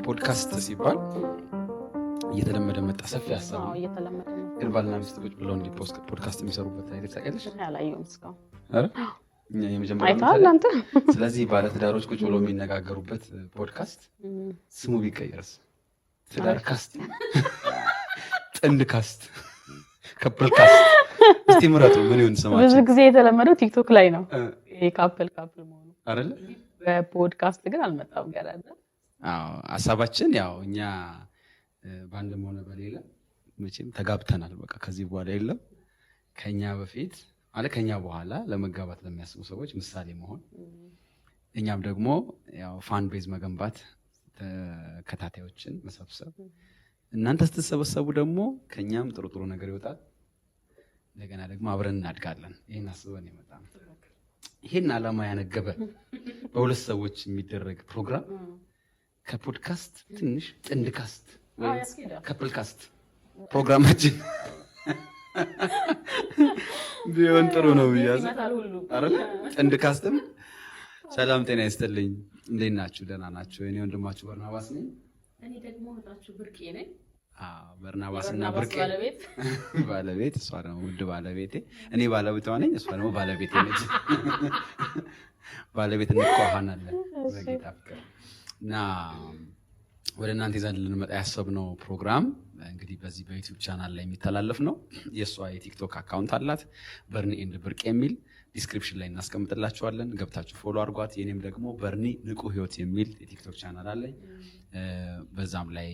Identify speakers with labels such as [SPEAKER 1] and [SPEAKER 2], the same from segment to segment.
[SPEAKER 1] ፖድካስት ሲባል እየተለመደ መጣ። ሰፊ ሀሳብ ነው።
[SPEAKER 2] እየተለመደ ነው።
[SPEAKER 1] ግን ባልና ሚስት ቁጭ ብለው እንዲህ ፖድካስት የሚሰሩበት አይነት ታውቂያለሽ?
[SPEAKER 2] አላየሁም እስካሁን።
[SPEAKER 1] ኧረ እኛ የመጀመሪያው
[SPEAKER 2] አይተሃል አንተ?
[SPEAKER 1] ስለዚህ ባለትዳሮች ቁጭ ብለው የሚነጋገሩበት ፖድካስት ስሙ ቢቀየርስ? ትዳር cast፣ ጥንድ cast፣ couple cast። እስቲ ምረጡ። ምን ይሁን
[SPEAKER 2] ብዙ
[SPEAKER 1] ስማችን?
[SPEAKER 2] ጊዜ የተለመደው ቲክቶክ ላይ ነው ይሄ couple couple መሆኑ።
[SPEAKER 1] አይደለ?
[SPEAKER 2] በፖድካስት ግን አልመጣም ገና።
[SPEAKER 1] አዎ፣ ሀሳባችን ያው እኛ በአንድም ሆነ በሌላ መቼም ተጋብተናል። በቃ ከዚህ በኋላ የለም። ከኛ በፊት ማለት ከኛ በኋላ ለመጋባት ለሚያስቡ ሰዎች ምሳሌ መሆን፣ እኛም ደግሞ ያው fan base መገንባት፣ ተከታታዮችን መሰብሰብ፣ እናንተ ስትሰበሰቡ ደግሞ ከኛም ጥሩ ጥሩ ነገር ይወጣል። እንደገና ደግሞ አብረን እናድጋለን። ይህን አስበን የመጣ ነው። ይህን ዓላማ ያነገበ በሁለት ሰዎች የሚደረግ ፕሮግራም ከፖድካስት ትንሽ ጥንድ cast ወይም couple cast ፕሮግራማችን ቢሆን ጥሩ ነው ብያለሁ። አይደለ? ጥንድ cast ም። ሰላም ጤና ይስጥልኝ። እንዴት ናችሁ? ደህና ናችሁ? እኔ ወንድማችሁ በርናባስ ነኝ።
[SPEAKER 2] እኔ ደግሞ እህታችሁ ብርቄ ነኝ።
[SPEAKER 1] አዎ፣ በርናባስ እና ብርቄ
[SPEAKER 2] ባለቤት።
[SPEAKER 1] ባለቤት፣ እሷ ደግሞ ውድ ባለቤቴ። እኔ ባለቤቷ ነኝ፣ እሷ ደግሞ ባለቤቴ ነች። ባለቤት እንኳሃናለን በጌታ ፍቅር። እና ወደ እናንተ ይዘን ልንመጣ ያሰብነው ፕሮግራም እንግዲህ በዚህ በዩቲዩብ ቻናል ላይ የሚተላለፍ ነው። የእሷ የቲክቶክ account አላት፣ በርኒ and ብርቅ የሚል፣ description ላይ እናስቀምጥላችኋለን። ገብታችሁ follow አድርጓት። የኔም ደግሞ በርኒ ንቁ ህይወት የሚል የቲክቶክ ቻናል አለኝ። በዛም ላይ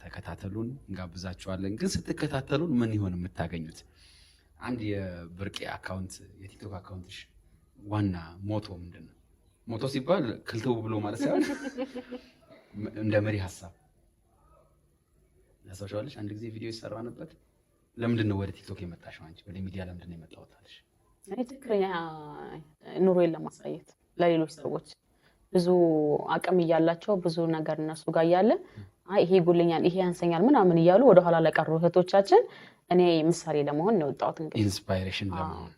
[SPEAKER 1] ተከታተሉን፣ እንጋብዛችኋለን። ግን ስትከታተሉን ምን ይሆን የምታገኙት? አንድ የብርቄ account፣ የቲክቶክ account ሽ ዋና motto ምንድን ነው? Motto ሲባል ክልትው ብሎ ማለት ሳይሆን እንደ መሪ ሀሳብ ያስታውሻለሽ? አንድ ጊዜ ቪዲዮ የሰራንበት ለምንድን ነው ወደ ቲክቶክ የመጣሽው? አንቺ ወደ ሚዲያ ለምንድን ነው የመጣሁት አለሽ?
[SPEAKER 2] እኔ ትክክለኛ ኑሮዬን ለማሳየት ለሌሎች ሰዎች፣ ብዙ አቅም እያላቸው፣ ብዙ ነገር እነሱ ጋር እያለ አይ ይሄ ይጎለኛል፣ ይሄ ያንሰኛል ምናምን እያሉ ወደኋላ ለቀሩ እህቶቻችን እኔ ምሳሌ ለመሆን ነው የወጣሁት። እንግዲህ
[SPEAKER 1] inspiration ለመሆን፣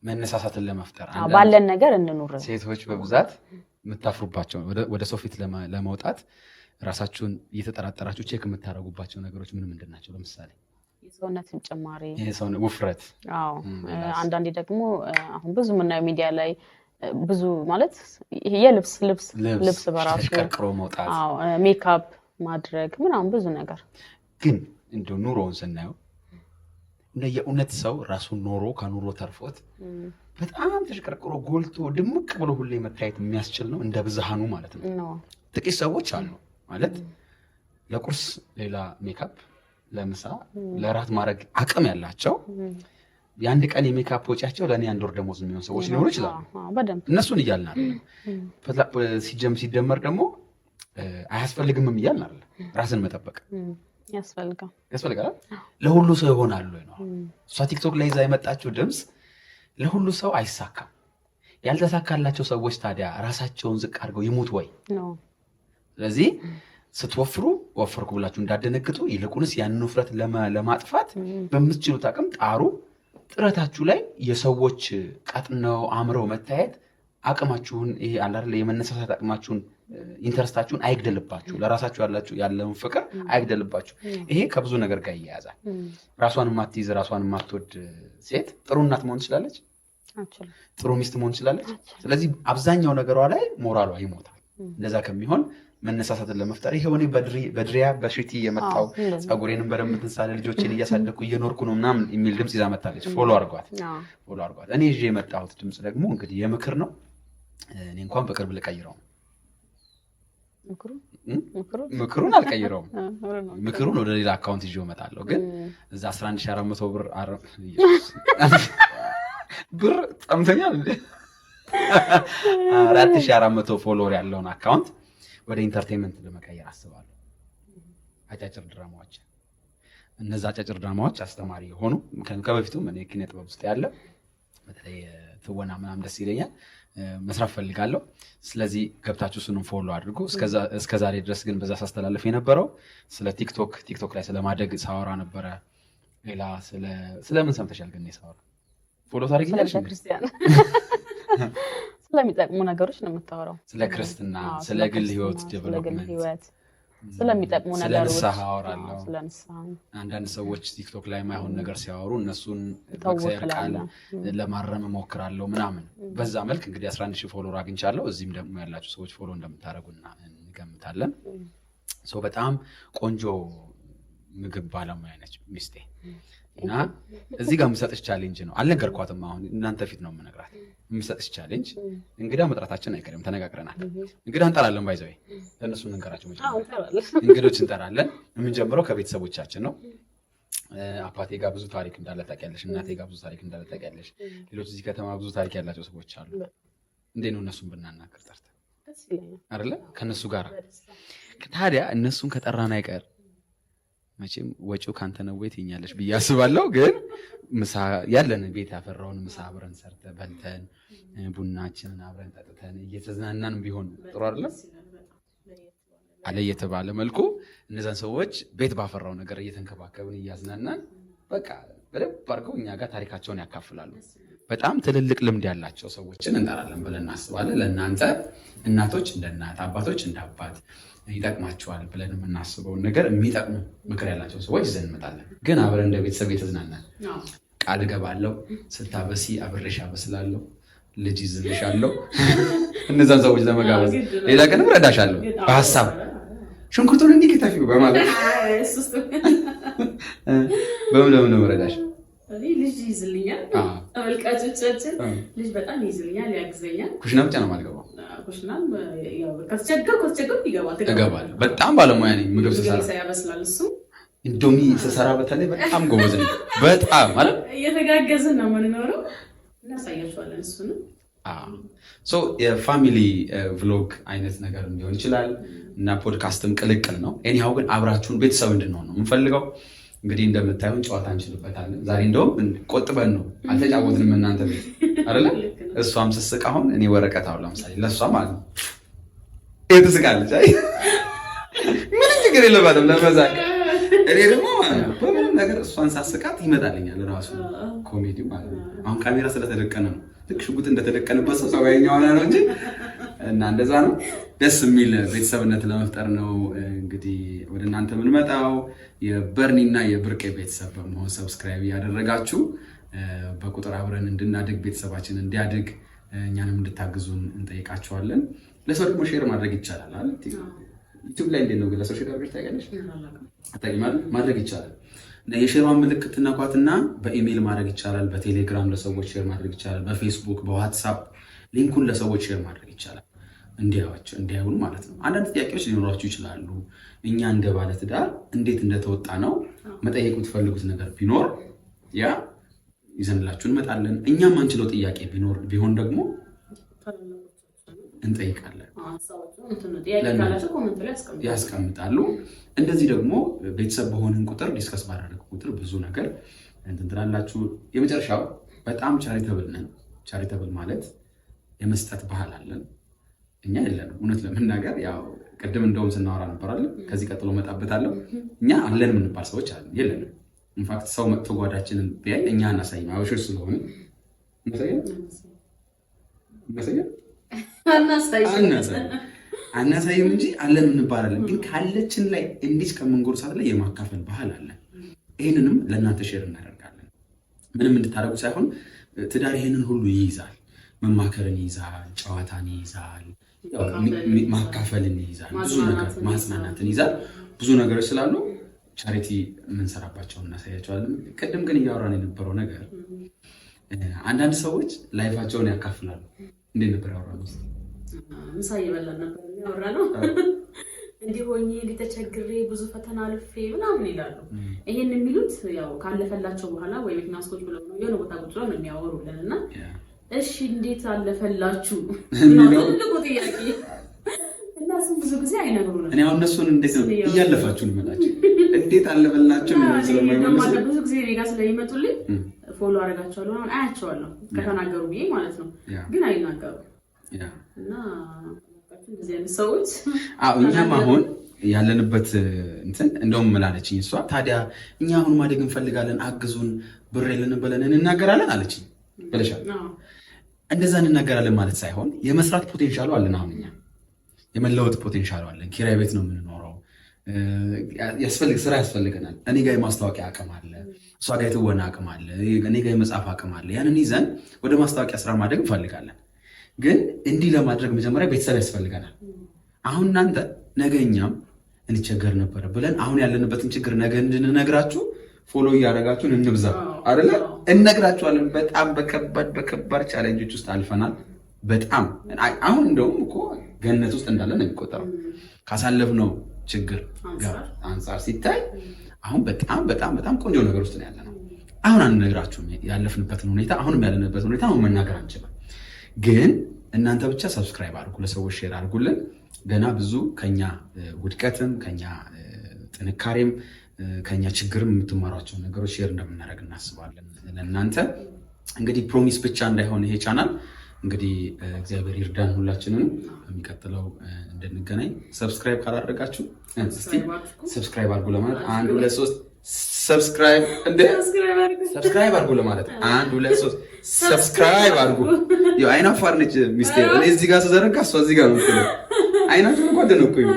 [SPEAKER 1] መነሳሳትን ለመፍጠር፣ አንዳንድ
[SPEAKER 2] ባለን ነገር እንኑር።
[SPEAKER 1] ሴቶች በብዛት የምታፍሩባቸው፣ ወደ ሰው ፊት ለመውጣት ራሳችሁን እየተጠራጠራችሁ check የምታደርጉባቸው ነገሮች ምን ምንድን ናቸው? ለምሳሌ?
[SPEAKER 2] የሰውነትን ጭማሪ።
[SPEAKER 1] የሰውነት ውፍረት።
[SPEAKER 2] አዎ።
[SPEAKER 1] ሌላስ?
[SPEAKER 2] አንዳንዴ ደግሞ አሁን ብዙ የምናየው ሚዲያ ላይ ብዙ ማለት ይሄ የልብስ ልብስ ልብስ በራሱ
[SPEAKER 1] ተሽቀርቅሮ መውጣት።
[SPEAKER 2] አዎ፣ ሜካፕ ማድረግ ምናምን ብዙ ነገር።
[SPEAKER 1] ግን እንደው ኑሮውን ስናየው እንደ የእውነት ሰው ራሱን ኖሮ ከኑሮ ተርፎት በጣም ተሽቀርቅሮ ጎልቶ ድምቅ ብሎ ሁሌ መታየት የሚያስችል ነው እንደ ብዝሃኑ ማለት ነው።
[SPEAKER 2] ነው።
[SPEAKER 1] ጥቂት ሰዎች አሉ ማለት ለቁርስ ሌላ ሜካፕ፣ ለምሳ፣ ለራት ማድረግ አቅም ያላቸው፣ የአንድ ቀን የሜካፕ ወጪያቸው ለእኔ አንድ ወር ደሞዝ የሚሆን ሰዎች ሊኖሩ ይችላሉ።
[SPEAKER 2] አዎ፣ በደንብ።
[SPEAKER 1] እነሱን እያልን አይደለም። ሲደመር ደግሞ አያስፈልግምም እያልን አይደለም። ራስን መጠበቅ
[SPEAKER 2] ያስፈልጋል።
[SPEAKER 1] ያስፈልጋል። ለሁሉ ሰው ይሆናሉ ወይ ነው። እሷ ቲክቶክ ላይ ይዛ የመጣችው ድምፅ ለሁሉ ሰው አይሳካም። ያልተሳካላቸው ሰዎች ታዲያ ራሳቸውን ዝቅ አድርገው ይሙት ወይ?
[SPEAKER 2] ነው።
[SPEAKER 1] ስለዚህ ስትወፍሩ ወፈርኩ ብላችሁ እንዳደነግጡ፣ ይልቁንስ ያንን ውፍረት ለማጥፋት በምትችሉት አቅም ጣሩ። ጥረታችሁ ላይ የሰዎች ቀጥነው አምረው መታየት አቅማችሁን፣ ይሄ አለ አይደል የመነሳሳት አቅማችሁን፣ interest ኣችሁን አይግደልባችሁ። ለራሳችሁ ያላችሁ ያለውን ፍቅር አይግደልባችሁ። ይሄ ከብዙ ነገር ጋር ይያያዛል። ራሷን የማትይዝ፣ ራሷን የማትወድ ሴት ጥሩ እናት መሆን ትችላለች?
[SPEAKER 2] አችልም።
[SPEAKER 1] ጥሩ ሚስት መሆን ትችላለች? ስለዚህ አብዛኛው ነገሯ ላይ ሞራሏ ይሞታል። እንደዛ ከሚሆን መነሳሳትን ለመፍጠር ይሄው እኔ በድሪያ በሽቲ የመጣው
[SPEAKER 2] እንደዛ።
[SPEAKER 1] ፀጉሬንም በደንብ ትንሳለ ልጆቼን እያሳደግኩ እየኖርኩ ነው ምናምን የሚል ድምፅ ይዛ መጣለች። Follow አድርጓት፣ follow አድርጓት። እኔ ይዤ የመጣሁት ድምፅ ደግሞ እንግዲህ የምክር ነው። እኔ እንኳን በቅርብ ልቀይረው ነው።
[SPEAKER 2] ምክሩ
[SPEAKER 1] እም?
[SPEAKER 2] ምክሩ
[SPEAKER 1] ምክሩን አልቀይረውም።
[SPEAKER 2] ጥሩ ነው።
[SPEAKER 1] ምክሩን ወደ ሌላ account ይዤ እመጣለሁ። ግን እዛ 11,400 ብር ኢየሱስ፣ ብር ጠምተኛል እንዴ? 4400 follower ያለውን account ወደ entertainment ለመቀየር አስባለሁ። አጫጭር ድራማዎች፣ እነዛ አጫጭር ድራማዎች አስተማሪ የሆኑ፣ ምክንያቱም ከበፊቱም እኔ ኪነ ጥበብ ውስጥ ያለ በተለይ ትወና ምናምን ደስ ይለኛል፣ መስራት ፈልጋለሁ። ስለዚህ ገብታችሁ እሱንም follow አድርጉ። እስከ ዛሬ ድረስ ግን በዛ ሳስተላለፍ የነበረው ስለ ቲክቶክ፣ ቲክቶክ ላይ ስለማደግ ሳወራ ነበረ። ሌላ ስለምን ሰምተሻል ግን እኔ ሳወራ? Follow
[SPEAKER 2] ስለ
[SPEAKER 1] ታደርጊኛለሽ እንዴ?
[SPEAKER 2] ቤተክርስቲያን ስለሚጠቅሙ ነገሮች ነው የምታወራው።
[SPEAKER 1] ስለ ክርስትና፣
[SPEAKER 2] አዎ፣
[SPEAKER 1] ስለ ግል
[SPEAKER 2] ክርስትና፣
[SPEAKER 1] ህይወት
[SPEAKER 2] ስለ ግል
[SPEAKER 1] development
[SPEAKER 2] ህይወት። ስለሚጠቅሙ
[SPEAKER 1] ስለ
[SPEAKER 2] ነገሮች
[SPEAKER 1] ንስሐ አወራለሁ።
[SPEAKER 2] ስለ ንስሐ።
[SPEAKER 1] አንዳንድ ሰዎች ቲክቶክ ላይ ማይሆን ነገር ሲያወሩ እነሱን
[SPEAKER 2] ተው
[SPEAKER 1] በእግዚአብሔር ቃል
[SPEAKER 2] ትላለህ።
[SPEAKER 1] ለማረም እሞክራለሁ ምናምን። በዛ መልክ እንግዲህ 11 ሺህ follower አግኝቻለሁ። እዚህም ደግሞ ያላችሁ ሰዎች follow እንደምታደርጉ እንገምታለን። So በጣም ቆንጆ ምግብ ባለሙያ ነች ሚስቴ። እና እዚህ ጋር የምሰጥሽ challenge ነው። አልነገርኳትም። አሁን እናንተ ፊት ነው የምነግራት። የምሰጥሽ challenge፣ እንግዳ መጥራታችን አይቀርም፣ ተነጋግረናል። እንግዳ እንጠራለን። By the way ለእነሱ እንንገራቸው መጀመሪያ። እንግዶች እንጠራለን። የምንጀምረው ከቤተሰቦቻችን ነው። አባቴ ጋር ብዙ ታሪክ እንዳለ ታውቂያለሽ። እናቴ ጋር ብዙ ታሪክ እንዳለ ታውቂያለሽ። ሌሎች እዚህ ከተማ ብዙ ታሪክ ያላቸው ሰዎች አሉ። እንዴት ነው እነሱን ብናናግር ጠርተን?
[SPEAKER 2] ደስ ይለኛል።
[SPEAKER 1] አይደለ? ከእነሱ ጋር ታዲያ እነሱን ከጠራን አይቀር መቼም ወጪው ካንተ ነው ወይ ትይኛለሽ ብዬ አስባለሁ። ግን ምሳ ያለን ቤት ያፈራውን ምሳ አብረን ሰርተ በልተን፣ ቡናችንን አብረን ጠጥተን እየተዝናናን ቢሆን ጥሩ አይደለም? አለ እየተባለ መልኩ እነዛን ሰዎች ቤት ባፈራው ነገር እየተንከባከብን እያዝናናን በቃ በደንብ አድርገው እኛ ጋር ታሪካቸውን ያካፍላሉ። በጣም ትልልቅ ልምድ ያላቸው ሰዎችን እንጠራለን ብለን እናስባለን። ለእናንተ እናቶች እንደ እናት፣ አባቶች እንደ አባት ይጠቅማቸዋል ብለን የምናስበውን ነገር፣ የሚጠቅሙ ምክር ያላቸው ሰዎች ይዘን እንመጣለን። ግን አብረን እንደ ቤተሰብ የተዝናናን ቃል እገባለሁ። ስታበሲ አብሬሽ አበስላለሁ፣ ልጅ ይዝልሻለሁ። እነዛን ሰዎች ለመጋበዝ ሌላ ቀንም እረዳሻለሁ በሀሳብ፣ ሽንኩርቱን እንዲህ ከተፊው በማለት። በምን ለምን ነው የምረዳሽ?
[SPEAKER 3] እኔ ልጅ ይይዝልኛል። ተመልካቾቻችን ልጅ በጣም ይይዝልኛል፣ ያግዘኛል።
[SPEAKER 1] ኩሽና ብቻ ነው የማልገባው።
[SPEAKER 3] ኩሽናም ያው ከተቸገርኩ ከተቸገርኩ ይገባል።
[SPEAKER 1] እገባለሁ። በጣም ባለሙያ ነኝ ምግብ ስሰራ።
[SPEAKER 3] ያበስላል እሱ።
[SPEAKER 1] ኢንዶሚ ስሰራ በተለይ በጣም ጎበዝ ነኝ። በጣም ማለት
[SPEAKER 3] እየተጋገዝን ነው የምንኖረው። እናሳያቸዋለን እሱንም።
[SPEAKER 1] So የ family vlog አይነት ነገር ሊሆን ይችላል እና ፖድካስትም ቅልቅል ነው። Anyhow ግን አብራችሁን ቤተሰብ እንድንሆን ነው የምንፈልገው። እንግዲህ እንደምታዩን ጨዋታ እንችልበታለን። ዛሬ እንደውም ቆጥበን ነው፣ አልተጫወትንም። እናንተ ቤት አይደለ? እሷም ስስቅ አሁን እኔ ወረቀት አሁን ለምሳሌ ለእሷ ማለት ነው፣ ይሄ ትስቃለች። አይ ምንም ችግር የለባትም ለመሳቅ። እኔ ደግሞ ማለት ነው በምንም ነገር እሷን ሳስቃት ይመጣልኛል ራሱ ኮሜዲ ማለት ነው። አሁን ካሜራ ስለተደቀነ ነው፣ ልክ ሽጉጥ እንደተደቀነበት ሰው ጸባይኛ ሆነ ነው እንጂ። እና እንደዛ ነው። ደስ የሚል ቤተሰብነት ለመፍጠር ነው እንግዲህ ወደ እናንተ የምንመጣው። የበርኒ እና የብርቄ ቤተሰብ በመሆን subscribe እያደረጋችሁ በቁጥር አብረን እንድናድግ፣ ቤተሰባችን እንዲያድግ እኛንም እንድታግዙን እንጠይቃችኋለን። ለሰው ደግሞ share ማድረግ ይቻላል አይደል? ዩቲዩብ ላይ እንዴት ነው ግን ለሰው share አድርገሽ ታውቂያለሽ? አታውቂም አይደል? ማድረግ ይቻላል። እና የ share ዋን ምልክት ትነኳትና በኢሜይል ማድረግ ይቻላል። በቴሌግራም ለሰዎች share ማድረግ ይቻላል። በፌስቡክ፣ በዋትሳፕ link ኡን ለሰዎች share ማድረግ ይቻላል። እንዲያዩዋቸው፣ እንዲያዩን ማለት ነው። አንዳንድ ጥያቄዎች ሊኖሯችሁ ይችላሉ። እኛ እንደ ባለትዳር እንዴት እንደተወጣ ነው መጠየቅ የምትፈልጉት ነገር ቢኖር ያ ይዘንላችሁ እንመጣለን። እኛም አንችለው ጥያቄ ቢኖር ቢሆን ደግሞ እንጠይቃለን።
[SPEAKER 3] ጥያቄ ካላቸው comment ላይ ያስቀምጣሉ።
[SPEAKER 1] ያስቀምጣሉ። እንደዚህ ደግሞ ቤተሰብ በሆንን ቁጥር፣ discuss ባደረግ ቁጥር ብዙ ነገር እንትን ትላላችሁ። የመጨረሻው በጣም charitable ነን። Charitable ማለት የመስጠት ባህል አለን። እኛ የለንም። እውነት ለመናገር ያው ቅድም እንደውም ስናወራ ነበር አለ፣ ከዚህ ቀጥሎ እመጣበታለሁ። እኛ አለን የምንባል ሰዎች አለን የለንም። In fact ሰው መጥቶ ጓዳችንን ቢያይ እኛ አናሳይም። አበሾች ስለሆነ እናሳያለን እናሳያለን።
[SPEAKER 3] አናሳይም።
[SPEAKER 1] አናሳይም እንጂ አለን እንባላለን። ግን ካለችን ላይ እንዲች ከምንጎርሳት ላይ የማካፈል ባህል አለን። ይህንንም ለእናንተ share እናደርጋለን። ምንም እንድታደርጉ ሳይሆን ትዳር ይህንን ሁሉ ይይዛል። መማከርን ይይዛል፣ ጨዋታን ይይዛል፣ ማካፈልን ይይዛል፣ ብዙ ነገር ማጽናናትን ይይዛል። ብዙ ነገሮች ስላሉ charity የምንሰራባቸውን እናሳያቸዋለን። ቅድም ግን እያወራን የነበረው ነገር አንዳንድ ሰዎች life ኣቸውን ያካፍላሉ። እንዴት ነበር ያወራነው?
[SPEAKER 3] ምሳ እየበላን ነበር ያወራነው። እንዲህ ሆኜ፣ እንዲህ ተቸግሬ፣ ብዙ ፈተና አልፌ ምናምን ይላሉ። ይሄን የሚሉት ያው ካለፈላቸው በኋላ ወይ መኪና ውስጥ ቁጭ ብለው ነው፣ የሆነ ቦታ ቁጭ ብለው ነው የሚያወሩልን። እና እሺ እንዴት አለፈላችሁ
[SPEAKER 1] የሚለው
[SPEAKER 3] ትልቁ ጥያቄ እና እሱም ብዙ ጊዜ አይነግሩንም።
[SPEAKER 1] እኔ አሁን እነሱን እንዴት ነው እያለፋችሁ ነው የምላቸው። እንዴት አለፈላችሁ የሚለውን ስለማይመልሱ።
[SPEAKER 3] ብዙ ጊዜ እኔ ጋር ስለሚመጡልኝ follow አደርጋቸዋለሁ ምናምን፣ አያቸዋለሁ ከተናገሩ ብዬ ማለት ነው። ግን አይናገሩም። እና እንደዚህ አይነት ሰዎች
[SPEAKER 1] አዎ እኛም አሁን ያለንበት እንትን እንደውም ምን አለችኝ እሷ፣ ታዲያ እኛ አሁን ማደግ እንፈልጋለን፣ አግዙን፣ ብር የለንም ብለን እንናገራለን አለችኝ ብለሻል። እንደዛ እንናገራለን ማለት ሳይሆን የመስራት potential ኡ አለን። አሁን እኛ የመለወጥ potential ኡ አለን። ኪራይ ቤት ነው የምንኖረው። ያስፈልግ ስራ ያስፈልገናል። እኔ ጋር የማስታወቂያ አቅም አለ፣ እሷ ጋር የትወና አቅም አለ፣ እኔ ጋር የመጻፍ አቅም አለ። ያንን ይዘን ወደ ማስታወቂያ ስራ ማደግ እንፈልጋለን። ግን እንዲህ ለማድረግ መጀመሪያ ቤተሰብ ያስፈልገናል። አሁን እናንተ ነገ እኛም እንቸገር ነበረ ብለን አሁን ያለንበትን ችግር ነገ እንድንነግራችሁ follow እያደረጋችሁን እንብዛ አይደለ? እነግራችኋለን። በጣም በከባድ በከባድ challenge ኦች ውስጥ አልፈናል። በጣም አሁን እንደውም እኮ ገነት ውስጥ እንዳለ ነው የሚቆጠረው ካሳለፍነው ችግር አንጻር ሲታይ አሁን በጣም በጣም በጣም ቆንጆ ነገር ውስጥ ነው ያለነው። አሁን አንነግራችሁም ያለፍንበትን ሁኔታ፣ አሁንም ያለንበትን ሁኔታ አሁን መናገር አንችልም። ግን እናንተ ብቻ subscribe አድርጉ፣ ለሰዎች share አድርጉልን። ገና ብዙ ከኛ ውድቀትም ከኛ ጥንካሬም ከኛ ችግርም የምትማሯቸው ነገሮች share እንደምናደርግ እናስባለን። ለእናንተ እንግዲህ promise ብቻ እንዳይሆን ይሄ ቻናል እንግዲህ እግዚአብሔር ይርዳን ሁላችንን በሚቀጥለው እንድንገናኝ። Subscribe ካላደረጋችሁ እስቲ subscribe አድርጉ ለማለት አንድ፣ ሁለት፣ ሶስት፣ subscribe እንደ subscribe አድርጉ ለማለት አንድ፣ ሁለት፣ ሶስት፣ subscribe አድርጉ። ያው አይናፋር ነች ሚስቴ። እኔ እዚህ ጋር ስዘረጋ እሷ እዚህ ጋር ነው የምትለው። አይናችሁ እንኳን ደነኩኝ።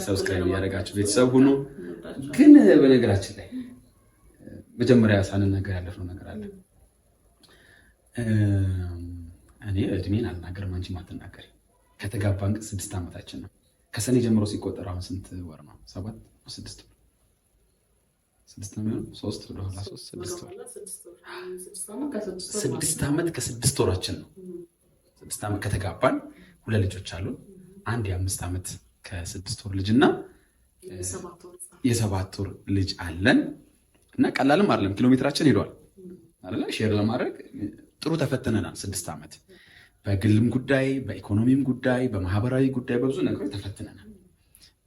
[SPEAKER 1] Subscribe እያደረጋችሁ ቤተሰብ ሁኑ። ግን በነገራችን ላይ መጀመሪያ ሳንናገር ያለፍነው ነገር አለ። እኔ እድሜን አልናገርም፣ አንቺም አትናገሪ። ከተጋባን ግን 6 ዓመታችን ነው። ከሰኔ ጀምሮ ሲቆጠር አሁን ስንት ወር ነው? 7፣ 6፣ 6 ነው የሚሆነው። 3 ወደኋላ 3፣ 6 ወር፣ 6 ዓመት ከ6 ወራችን ነው። 6 ዓመት ከተጋባን ሁለት ልጆች አሉን። አንድ የ5 ዓመት ከ6 ወር ልጅ እና የ7 ወር ልጅ አለን። እና ቀላልም አይደለም፣ ኪሎ ሜትራችን ሄዷል አይደለ? Share ለማድረግ ጥሩ ተፈትነናል። 6 ዓመት በግልም ጉዳይ፣ በኢኮኖሚም ጉዳይ፣ በማህበራዊ ጉዳይ፣ በብዙ ነገሮች ተፈትነናል።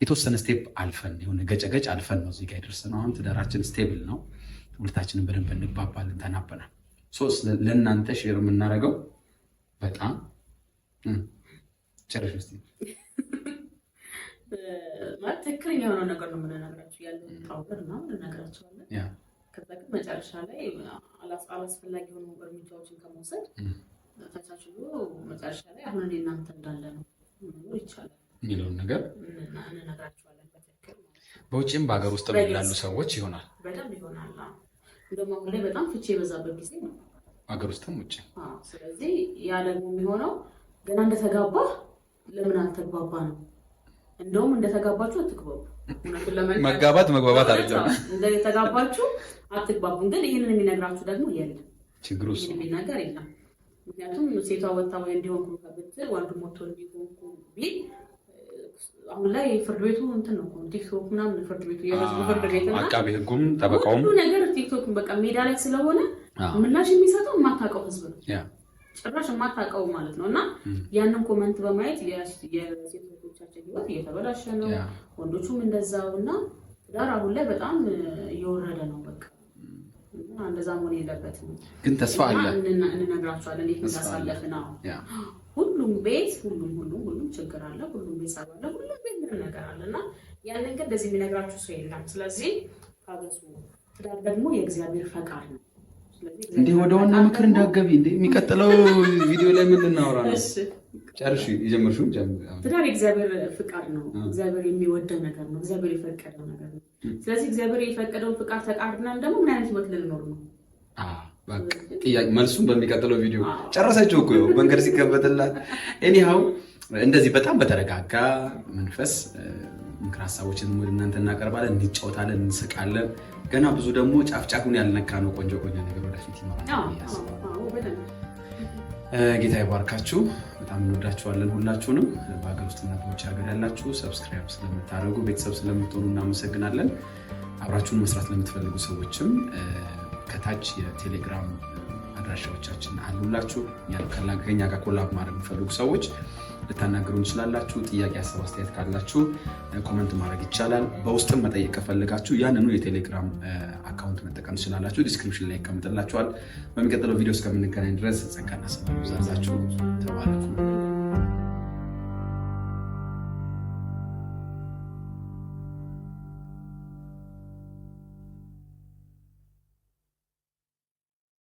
[SPEAKER 1] የተወሰነ step አልፈን፣ የሆነ ገጨገጭ አልፈን ነው እዚህ ጋር የደረስነው። አሁን ትዳራችን stable ነው። ሁለታችንን በደንብ እንግባባለን፣ ተናበናል። ለእናንተ share የምናደርገው በጣም ጨረሽ እስኪ።
[SPEAKER 3] ማለት ትክክለኛ የሆነው ነገር ነው የምንነግራችሁ፣ ያለውን ውጣ ውረድ ምናምን እንነግራቸዋለን። ከዛ ግን መጨረሻ ላይ አላስፈላጊ የሆኑ እርምጃዎችን ከመውሰድ ተቻችሎ መጨረሻ ላይ አሁን እኔ እናንተ እንዳለ ነው መኖር ይቻላል
[SPEAKER 1] የሚለውን ነገር
[SPEAKER 3] እንነግራቸዋለን በትክክል ማለት ነው።
[SPEAKER 1] በውጭም በሀገር ውስጥ ላሉ ሰዎች ይሆናል።
[SPEAKER 3] በደንብ ይሆናል። እንደውም አሁን ላይ በጣም ፍቺ የበዛበት ጊዜ ነው።
[SPEAKER 1] ሀገር ውስጥም ውጭ።
[SPEAKER 3] ስለዚህ ያ ደግሞ የሚሆነው ገና እንደተጋባ ለምን አልተግባባ ነው። እንደውም እንደተጋባችሁ አትግባቡ።
[SPEAKER 1] መጋባት መግባባት አይደለም።
[SPEAKER 3] እንደተጋባችሁ አትግባቡም። ግን ይህንን የሚነግራችሁ ደግሞ የለም።
[SPEAKER 1] ችግሩ እሱ
[SPEAKER 3] ይህን የሚናገር የለም። ምክንያቱም ሴቷ ወጣ ወይ እንዲሆንኩ ብትል፣ ወንዱም ወጥቶ እንዲሆንኩ ቢል አሁን ላይ ፍርድ ቤቱ እንትን ነው፣ ቲክቶክ ምናምን ፍርድ ቤቱ የህዝቡ ፍርድ ቤት እና
[SPEAKER 1] አቃቤ ህጉም ጠበቃውም
[SPEAKER 3] ሁሉ ነገር ቲክቶክ በቃ ሜዳ ላይ ስለሆነ ምላሽ የሚሰጠው የማታውቀው ህዝብ ነው። ጭራሽ የማታውቀው ማለት ነው። እና ያንን comment በማየት የሴቶቻችን ህይወት እየተበላሸ ነው። ወንዶቹም እንደዛው። እና ትዳር አሁን ላይ በጣም እየወረደ ነው። በቃ እና እንደዛ መሆን የለበትም።
[SPEAKER 1] ግን ተስፋ አለ።
[SPEAKER 3] እንነግራቸዋለን እንዴት እንዳሳለፍን። ሁሉም ቤት ሁሉም ሁሉም ሁሉም ችግር አለ። ሁሉም ቤት ጸብ አለ። ሁሉም ቤት ምንም ነገር አለ። እና ያንን ግን እንደዚህ የሚነግራችሁ ሰው የለም። ስለዚህ ታገሱ። ትዳር ደግሞ የእግዚአብሔር ፈቃድ ነው።
[SPEAKER 1] እንዴ ወደ ዋና ምክር እንዳገቢ እንዴ! የሚቀጥለው ቪዲዮ ላይ ምን ልናወራ ነው? ጨርሽ የጀመርሽው።
[SPEAKER 3] ትዳር የእግዚአብሔር ፍቃድ ነው። እግዚአብሔር የሚወደው ነገር ነው። እግዚአብሔር የፈቀደው ነገር ነው። ስለዚህ እግዚአብሔር የፈቀደውን ፍቃድ ተቃርነን ደግሞ ምን አይነት ህይወት ልንኖር ነው?
[SPEAKER 1] ጥያቄ መልሱን በሚቀጥለው ቪዲዮ። ጨረሰችው እኮ መንገድ ሲከፈትላት። Anyhow እንደዚህ በጣም በተረጋጋ መንፈስ ምክር ሀሳቦችን ወደ እናንተ እናቀርባለን፣ እንጫወታለን፣ እንስቃለን። ገና ብዙ ደግሞ ጫፍ ጫፉን ያልነካ ነው ቆንጆ ቆንጆ ነገር ወደፊት ይኖራል። ጌታ ይባርካችሁ። በጣም እንወዳችኋለን ሁላችሁንም። በሀገር ውስጥና በውጭ ሀገር ያላችሁ subscribe ስለምታደርጉ፣ ቤተሰብ ስለምትሆኑ እናመሰግናለን። አብራችሁን መስራት ለምትፈልጉ ሰዎችም ከታች የቴሌግራም አድራሻዎቻችን አሉላችሁ። ከኛ ጋር collab ማድረግ የሚፈልጉ ሰዎች ልታናገሩ እንችላላችሁ። ጥያቄ፣ ሀሳብ፣ አስተያየት ካላችሁ comment ማድረግ ይቻላል። በውስጥም መጠየቅ ከፈለጋችሁ ያንኑ የቴሌግራም account መጠቀም ትችላላችሁ። Description ላይ ይቀመጥላችኋል። በሚቀጥለው ቪዲዮ እስከምንገናኝ ድረስ ጸጋና ሰላም ይብዛላችሁ። ተባረኩ።